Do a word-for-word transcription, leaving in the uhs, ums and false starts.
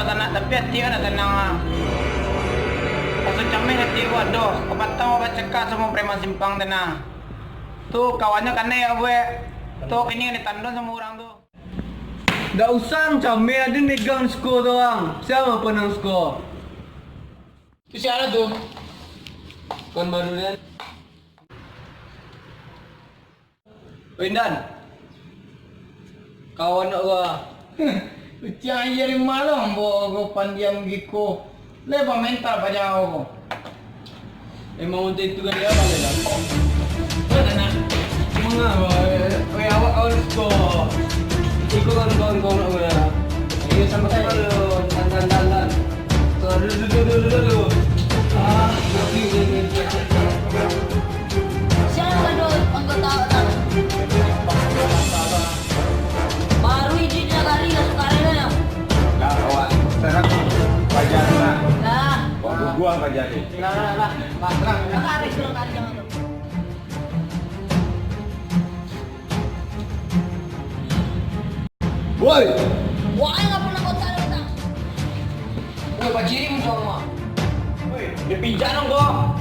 Tanang, tapi ati awak ndak tanang ah. Raso cameh ati awak doh. Kapatang awak bacakak samo preman simpang tu nah. Tu kawannyo kanai awak buek. Tu kini kanai tandon samo urang tu. Ndak usah ang cameh, ado megang siko tu ang. Sia mah panang siko? Tu sia lah tu? Kawan baru ni kan? Oi, Indan. Kawan nak gua. Uciang aia dari malam, bo, go pandiam giko. Lai bamental paja ko. Emang untuak itu kan dia balik lah. Mana nak? Mangah, bo. Oi, awak kawan siko. Iko kawan-kawan kau nak gua. Ayo, sampai dulu. Dan, dan, dan, dan. Tuh, dulu, dulu, dulu, dulu. Ah, nanti, nanti. Siapa tu anggota awak tu? Baru izin nagari lah sukarela. Lah, awak serang paja tu lah. Lah. Awak bubuang paja tu. Lah, lah, lah. Lah, lah. Nagari sudah kacau tu. Woi! Wah, nggak pernah kau tahu, tak? Woi, baciri musuh mah. Woi, dia pijak dong kau.